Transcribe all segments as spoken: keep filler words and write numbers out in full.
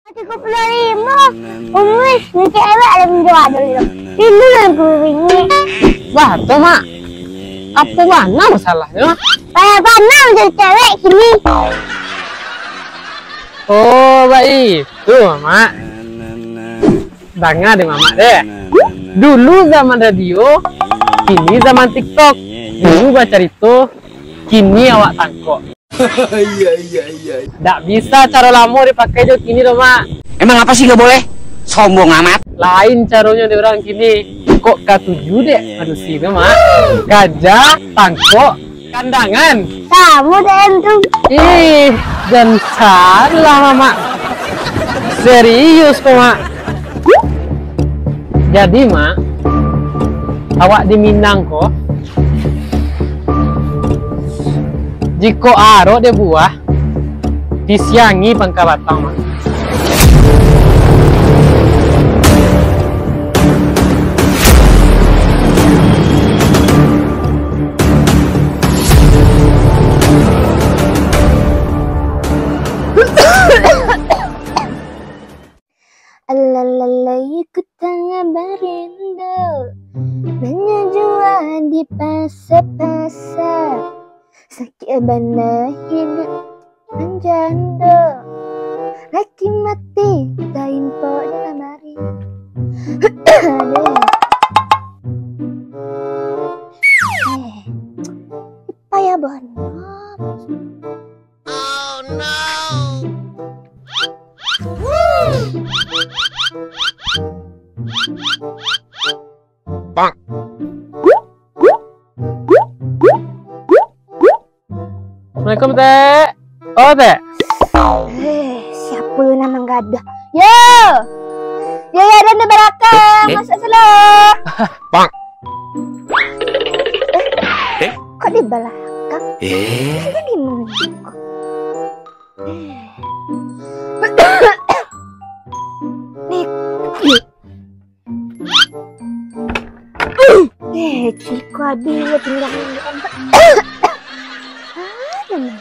Tigo puluah limo, umur nan cewek lah manjual dulu. Dulu lah kuringik. Bah, tu, Mak. Apo bana masalahnyo? Payah bana manjual cewek kini. Oh, baitu, Mak. Danga dek Mamak dek. Dulu zaman radio, kini zaman TikTok. Dulu bacarito, kini awak tangkok. Iya, iya, iya. Ndak bisa caro lamo dipakai jo kini doh, Mak. Emang apa sih nggak boleh? Sombong amat. Lain caronyo dek urang kini. Kok katuju dek manusia tu, Mak? Gajah, tangkok, kandangan. Samo dek tu. Ih, jan salah, Mak. Serius ko, Mak. Jadi, Mak, awak di Minang ko, jikok arok dek buah, disiangi pangka batang, Mak. Alalai ku tangah barindo, manjajua di pasa-pasa. Sakik bana hiduik manjando, laki mati taimpok di lamari. Aduh. Eh, payah bana. Assalamualaikum, Tek. Oh, Tek. Eh, siapa nan manggadah? Yo! Yo, yo, dan di belakang. Eh, eh. Masuk selo. Eh? Kok di belakang? Eh? Kan di muka. Eh. Ni. Eh, ciko abih yo tinggal. Mana, mana?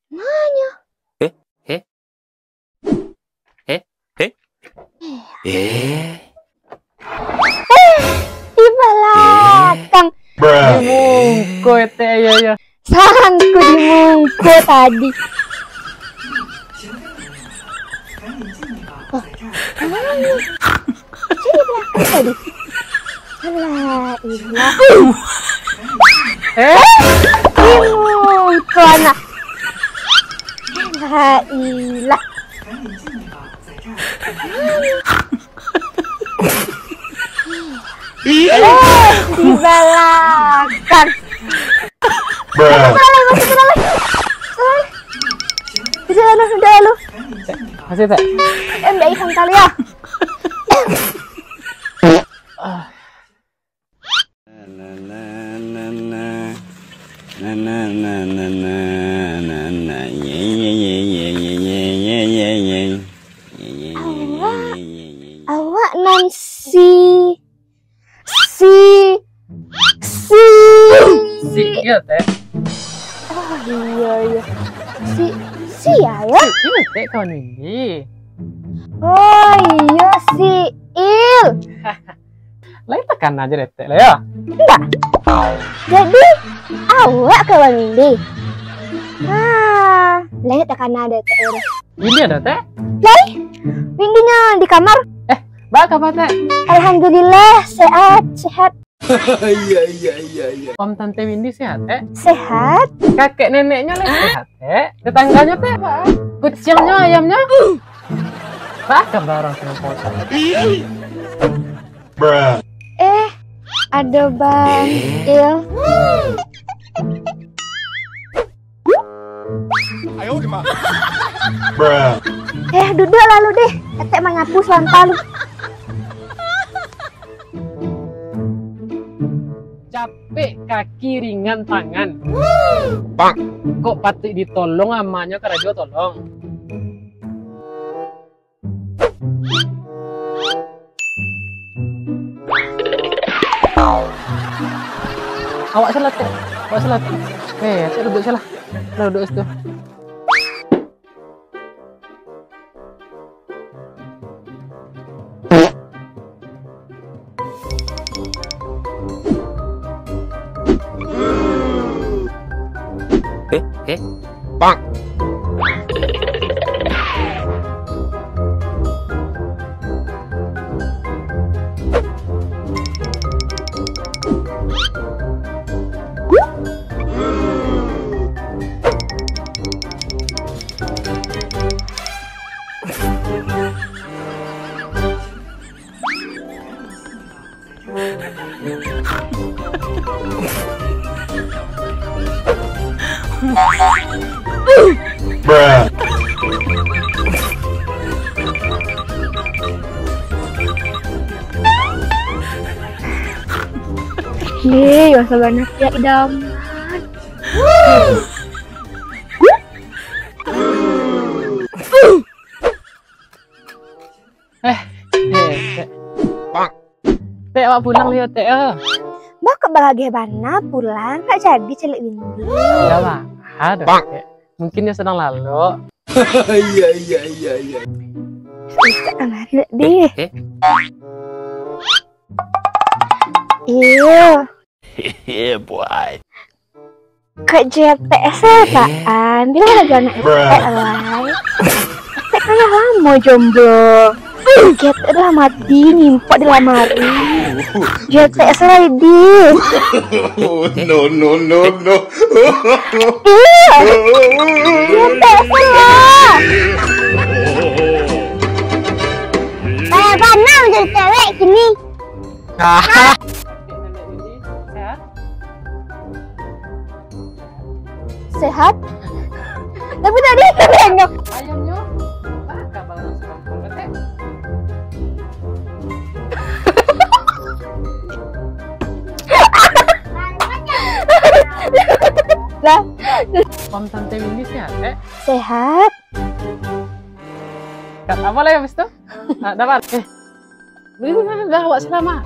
Mana? Eh, eh. Eh, eh. Eh. Eh, di belakang. Di muko, Tek, yo, yo. Sangku di muko tadi. Oh, mana? Cari belakang tadi. Alah, ilah. Eh? Di muko, anak. Alah, ilah. Eh, di belakang. Masuk dalam, masuk dalam. Masuk dalam. Sudah lalu, sudah lalu. Masih tak? Em, dari sangkal ya. Awak, awak nan si, si, si. Si, iyo, Tek. Oh, iyo, iyo. Si, si, iyo? Si, iyo, Tek, kawan Windy. Oh, iyo, si Il. Lai takana jo dek Tek lah, yo? Indak. Jadi, awak kawan Windy? Ah, lai takana dek Tek, yo. Windy ado, Tek? Lai, Windy nyo di kamar. Eh, baa kaba, Tek? Alhamdulillah, sehat, sehat. Iya, iya, iya, iya. Om Tante Windy sehat, Tek? Sehat. Kakek neneknyo lai sehat, Tek? Tetangganyo, Tek, baa? Kuciangnyo, ayamnyo? Baa kaba urang Sungai Potong? Eh, ado Bang Il. Eh, duduak lalu deh. Etek manyapu sampah lu. Capek kaki ringan tangan. Kok patuik ditolong, amanyo karajo tolong. Awak salah, Tek. Awak salah, Tek. Eh, Tek duduak salah. Lah, duduak situ. Oke. Bang. Bruh. Ye, yo sabana tiak idaman. Eh, eh, Tek. Tek, awak pulang liau, Tek, ah. Bah, kok balageh bana pulang, ndak jadi caliak Windy. Ndak baa doh, Tek. Mungkin dia sadang lalok. Iya, iya, iya, iya. Susah amat deh. Eh, eh. Iyo. Yeah, boy. Kok J T S lah, Pak An? Bila lagi anak J T S lai? Tek kan lah lamo jomblo. J T S lah mati, nyimpok di lamari. J T S lah, Idi. Oh, no, no, no, no. Iya. J T S lah. Kayak bana jadi cewek kini. Ah. Sehat? Tapi tadi tengok. Ayamnyo, bah, kabar langsung, Tek. Lah. Om Tante Windy sehat, Tek? Sehat. Kat apa lah habis tu? Ah, dapat. Eh. Beli tu kan, dah awak selama.